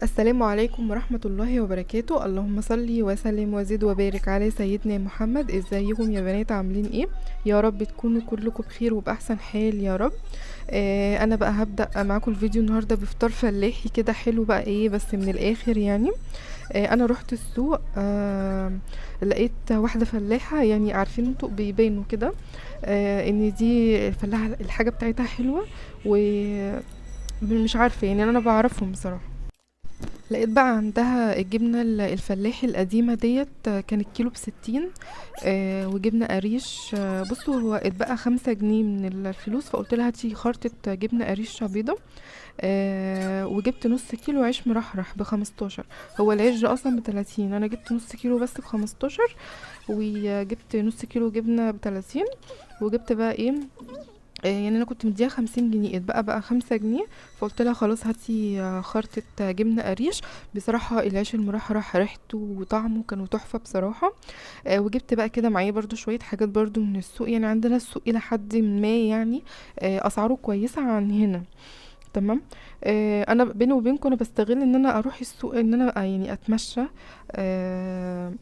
السلام عليكم ورحمة الله وبركاته. اللهم صل وسلم وزد وبارك على سيدنا محمد. ازيكم يا بنات، عاملين ايه؟ يا رب تكونوا كلكم بخير وبأحسن حال يا رب. انا بقى هبدأ معاكم الفيديو النهاردة بفطار فلاحي كده حلو بقى، ايه بس من الاخر يعني. انا رحت السوق، لقيت واحدة فلاحة، يعني عارفين انتوا بيبانوا كده، ان دي الفلاحة الحاجة بتاعتها حلوة ومش عارفة، يعني انا بعرفهم بصراحة. لقيت بقى عندها الجبنة الفلاحي القديمة ديت، كانت كيلو ب60، وجبنة قريش. بصوا هو اتبقى 5 جنيه من الفلوس، فقلت لها هاتي خرطة جبنة قريش بيضة، وجبت نص كيلو عيش مرحرح ب15. هو العيش ده اصلا ب30، انا جبت نص كيلو بس ب15، وجبت نص كيلو جبنة ب30، وجبت بقى ايه، يعني انا كنت مديها 50 جنيه، اتبقى بقى 5 جنيه، فقلت لها خلاص هاتي، خرطة جبنة قريش. بصراحة العيش المرحرح ريحته وطعمه كانوا تحفة بصراحة. وجبت بقى كده معايا برضو شوية حاجات برضو من السوق، يعني عندنا السوق الى حد ما اسعاره كويسة عن هنا، تمام. انا بيني وبينكم انا بستغل ان انا اروح السوق، ان انا اتمشى،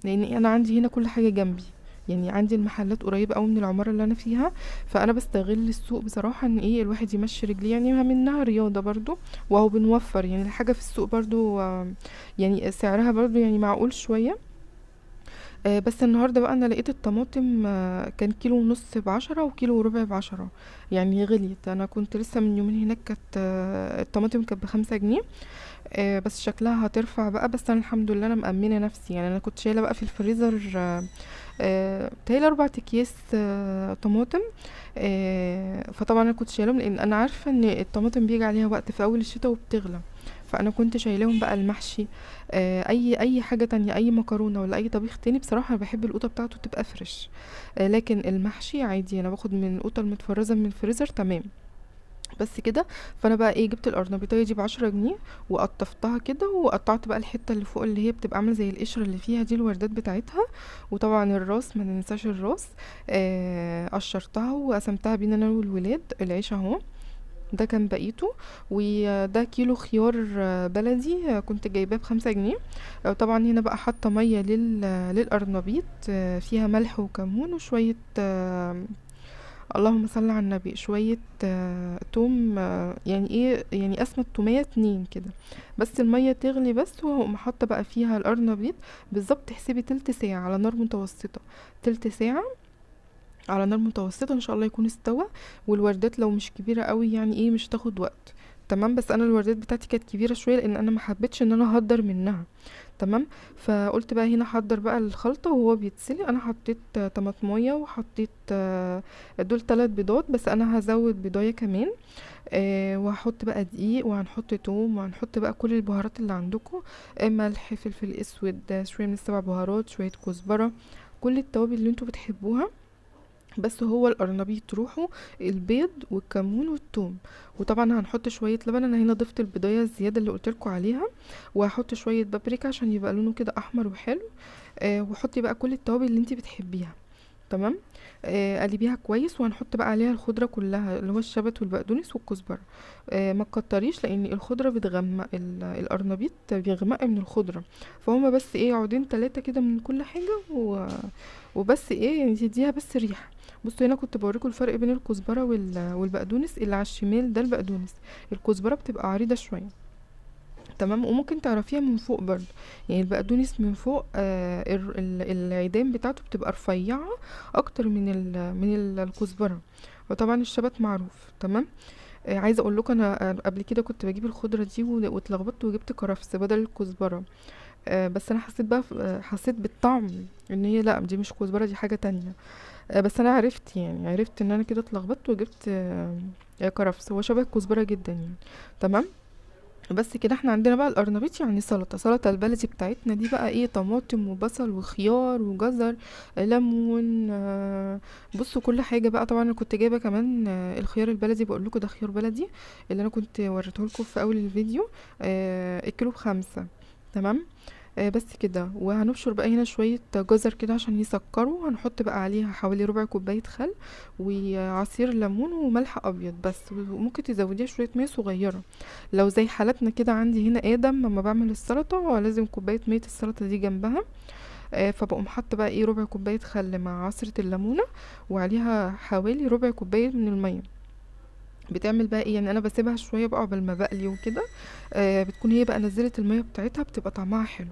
لان انا عندي هنا كل حاجة جنبي، يعني عندي المحلات قريبة قوي من العمارة اللي انا فيها، فانا بستغل السوق بصراحة ان ايه الواحد يمشي رجليه، منها رياضة برضو، وهو بنوفر الحاجة في السوق برضو، سعرها برضو معقول شوية. بس النهاردة بقى انا لقيت الطماطم، كان كيلو ونص ب10 وكيلو وربع ب10، يعني غليت. انا كنت لسه من يومين هناك الطماطم كانت ب5 جنيه، بس شكلها هترفع بقى. بس انا الحمد لله انا مأمنة نفسي، انا كنت شايلة بقى في الفريزر، بتهيألي 4 اكياس، طماطم، فطبعا انا كنت شايلهم لان انا عارفة ان الطماطم بيجي عليها وقت في اول الشتاء وبتغلى، فانا كنت شايلاهم بقى المحشي، اي حاجة تانية، اي مكرونة ولا اي طبيخ تاني. بصراحة انا بحب القوطة بتاعته تبقى فريش، لكن المحشي عادي انا باخد من القوطة المتفرزة من الفريزر، تمام بس كده. فانا بقى ايه، جبت القرنبيطايه دي ب10 جنيه وقطفتها كده، وقطعت بقى الحته اللي فوق اللي هي بتبقى عامله زي القشره اللي فيها دي، الوردات بتاعتها، وطبعا الراس ما ننساش الراس، قشرتها وقسمتها بين انا والولاد. العيش اهو ده كان بقيته، وده كيلو خيار، بلدي، كنت جايباه ب5 جنيه. طبعا هنا بقى حاطه ميه للقرنبيط، فيها ملح وكمون وشويه، اللهم صل على النبي، شوية، توم، يعني ايه، يعني قسمة تومية 2 كده، بس المية تغلي بس، وهقوم حاطة بقى فيها القرنبيط بالظبط. تحسبي تلت ساعة على نار متوسطة، تلت ساعة على نار متوسطة ان شاء الله يكون استوى. والوردات لو مش كبيرة قوي يعني ايه مش هتاخد وقت، تمام. بس انا الوردات بتاعتي كانت كبيرة شوية لان انا ما حبيتش ان انا اهدر منها، تمام. فقلت بقى هنا احضر بقى الخلطة وهو بيتسلق. انا حطيت طماطمية وحطيت، دول 3 بيضات، بس انا هزود بيضاية كمان، وهحط بقى دقيق، وهنحط توم، وهنحط بقى كل البهارات اللي عندكم، ملح، فلفل اسود، شوية من السبع بهارات، شوية كزبرة، كل التوابل اللي انتوا بتحبوها. بس هو القرنبيط روحه البيض والكمون والثوم، وطبعا هنحط شويه لبن. انا هنا ضفت البيضايه الزياده اللي قلت لكم عليها، وهحط شويه بابريكا عشان يبقى لونه كده احمر وحلو، وحطي بقى كل التوابل اللي انتي بتحبيها، تمام. قلبيها كويس، وهنحط بقى عليها الخضره كلها اللي هو الشبت والبقدونس والكزبره. ما تكتريش لان الخضره بتغمق، القرنبيط بيغمق من الخضره، فهما بس ايه عودين 3 كده من كل حاجه، وبس ايه يعني تديها بس ريحه. بصوا هنا كنت بوريكم الفرق بين الكزبره والبقدونس. اللي على الشمال ده البقدونس، الكزبره بتبقى عريضه شويه، تمام، وممكن تعرفيها من فوق برضو، يعني البقدونس من فوق، العيدان بتاعته بتبقى رفيعه اكتر من الكزبره، وطبعا الشبت معروف، تمام. عايزه اقول لكم انا قبل كده كنت بجيب الخضره دي واتلخبطت وجبت كرفس بدل الكزبره، بس انا حسيت بقى حسيت بالطعم ان هي لا دي مش كزبره، دي حاجه تانية، بس انا عرفت ان انا كده اتلخبطت وجبت، كرفس، هو شبه الكزبره جدا يعني، تمام. بس كده احنا عندنا بقى القرنبيط، يعني سلطه، سلطه البلدي بتاعتنا دي بقى ايه، طماطم وبصل وخيار وجزر، ليمون، بصوا كل حاجه بقى. طبعا انا كنت جايبه كمان، الخيار البلدي، بقول لكم ده خيار بلدي اللي انا كنت وريته لكم في اول الفيديو، الكيلو ب5، تمام. بس كده. وهنبشر بقى هنا شوية جزر كده عشان يسكروا. هنحط بقى عليها حوالي ربع كوباية خل وعصير ليمون وملح ابيض بس، وممكن تزوديها شوية مية صغيرة. لو زي حالتنا كده عندي هنا ادم لما بعمل السلطة لازم كوباية مية السلطة دي جنبها، فبقوم حاطه بقى ايه ربع كوباية خل مع عصره الليمونه وعليها حوالي ربع كوباية من المية. بتعمل بقى ايه يعني، انا بسيبها شوية بقى قبل ما بقلي وكده، بتكون هي بقى نزلت المية بتاعتها، بتبقى طعمها حلو.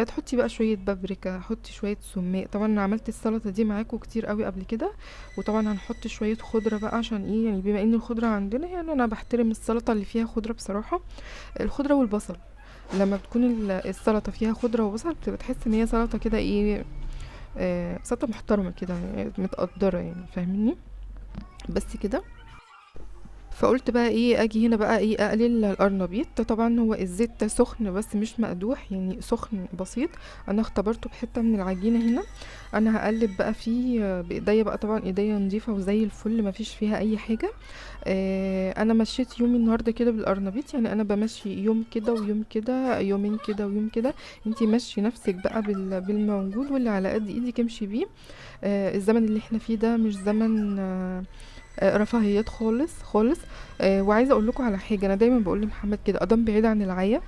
تحطي بقى شوية بابريكا، حطي شوية سماق. طبعا انا عملت السلطة دي معاكم كتير قوي قبل كده. وطبعا هنحط شوية خضرة بقى عشان ايه يعني، بما ان الخضرة عندنا يعني انا بحترم السلطة اللي فيها خضرة بصراحة. الخضرة والبصل، لما بتكون السلطة فيها خضرة وبصل بتبقى تحس ان هي سلطة كده ايه، سلطة محترمه كده يعني، متقدره يعني، فاهميني؟ بس كده. فقلت بقى ايه، اجي هنا بقى ايه اقلل القرنبيط. طبعا هو الزيت سخن بس مش مقدوح يعني، سخن بسيط. انا اختبرته بحته من العجينة هنا. انا هقلب بقى فيه بايديا بقى، طبعا ايديا نظيفة وزي الفل ما فيش فيها اي حاجة. انا مشيت يومي النهارده كده بالقرنبيط، يعني انا بمشي يوم كده ويوم كده، يومين كده ويوم كده. انتي مشي نفسك بقى بالموجود واللي على قد ايدك امشي بيه. الزمن اللي احنا فيه ده مش زمن رفاهيات خالص خالص. وعايزه اقول لكم على حاجة، انا دايما بقول لمحمد كده، ادم بعيد عن العيا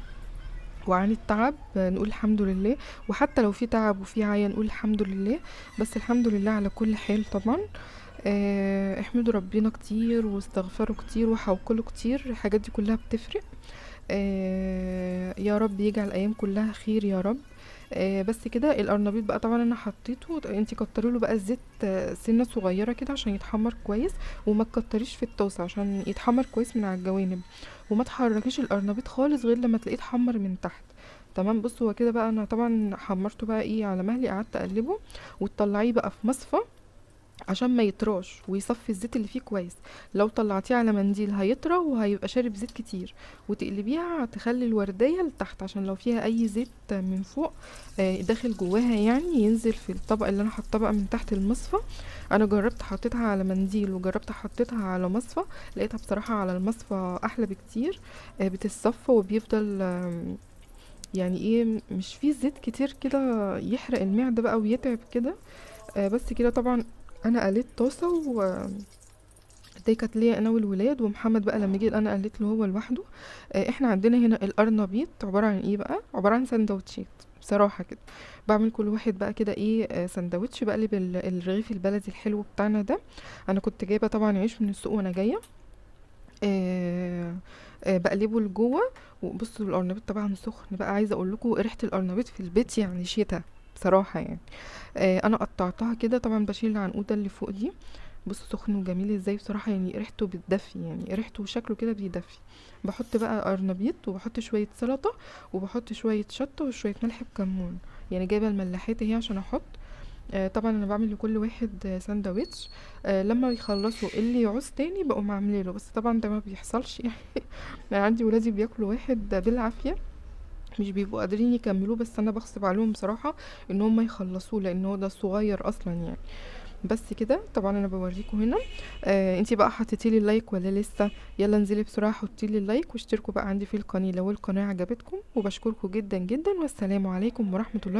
وعن التعب، نقول الحمد لله. وحتى لو في تعب وفي عيا نقول الحمد لله، بس الحمد لله على كل حال. طبعا احمدوا ربنا كتير واستغفروا كتير وحوقلوا كتير، الحاجات دي كلها بتفرق. يا رب يجعل الايام كلها خير يا رب. بس كده. القرنبيط بقى طبعا انا حطيته، انتي كتري له بقى الزيت، سنة صغيرة كده عشان يتحمر كويس، وما تكتريش في الطاسه عشان يتحمر كويس من على الجوانب، وما تحركيش القرنبيط خالص غير لما تلاقيه اتحمر من تحت. تمام. بصوا هو كده بقى انا طبعا حمرته بقى ايه على مهلي، قعدت اقلبه، وتطلعيه بقى في مصفى عشان ما يطراش ويصفي الزيت اللي فيه كويس. لو طلعتيه على منديل هيطرى وهيبقى شارب زيت كتير، وتقلبيها تخلي الوردية لتحت عشان لو فيها اي زيت من فوق، داخل جواها يعني ينزل في الطبق اللي انا حاطاه بقى من تحت المصفى. انا جربت حطيتها على منديل وجربت حطيتها على مصفى، لقيتها بصراحة على المصفى احلى بكتير، بتتصفى وبيفضل، يعني ايه مش فيه زيت كتير كده يحرق المعدة بقى ويتعب كده. بس كده. طبعا انا قليت طاسه و دي كانت ليا انا والولاد، ومحمد بقى لما جه انا قليت له هو لوحده. احنا عندنا هنا القرنبيط عبارة عن ايه بقى، عبارة عن سندوتشات بصراحة كده. بعمل كل واحد بقى كده ايه، سندوتش، بقلب الرغيف البلدي الحلو بتاعنا ده. انا كنت جايبه طبعا عيش من السوق وانا جاية، بقلبه لجوه. وبصوا القرنبيط طبعا سخن بقى، عايزه اقول لكم ريحه القرنبيط في البيت يعني شتا بصراحة يعني. انا قطعتها كده، طبعا بشيل العنقوده اللي فوق دي. بصوا سخن وجميل ازاي بصراحة، يعني ريحته بتدفي، يعني ريحته وشكله كده بيدفي. بحط بقى قرنبيط وبحط شوية سلطة وبحط شوية شطه وشوية ملح بكمون، يعني جايبه الملاحات اهي عشان احط. طبعا انا بعمل لكل واحد ساندوتش، لما يخلصوا اللي يعوز تاني بقوم عامله له، بس طبعا ده ما بيحصلش يعني. انا عندي ولادي بياكلوا واحد بالعافية، مش بيبقوا قادرين يكملوه، بس انا بغصب عليهم بصراحة ان هم يخلصوه لان هو ده صغير اصلا يعني. بس كده. طبعا انا بوريكم هنا. انتي بقى حطيتي لي ال like ولا لسه؟ يلا انزلي بسرعة حطي لي ال like واشتركوا بقى عندي في القناة لو القناة عجبتكم، وبشكركم جدا جدا، والسلام عليكم ورحمة الله.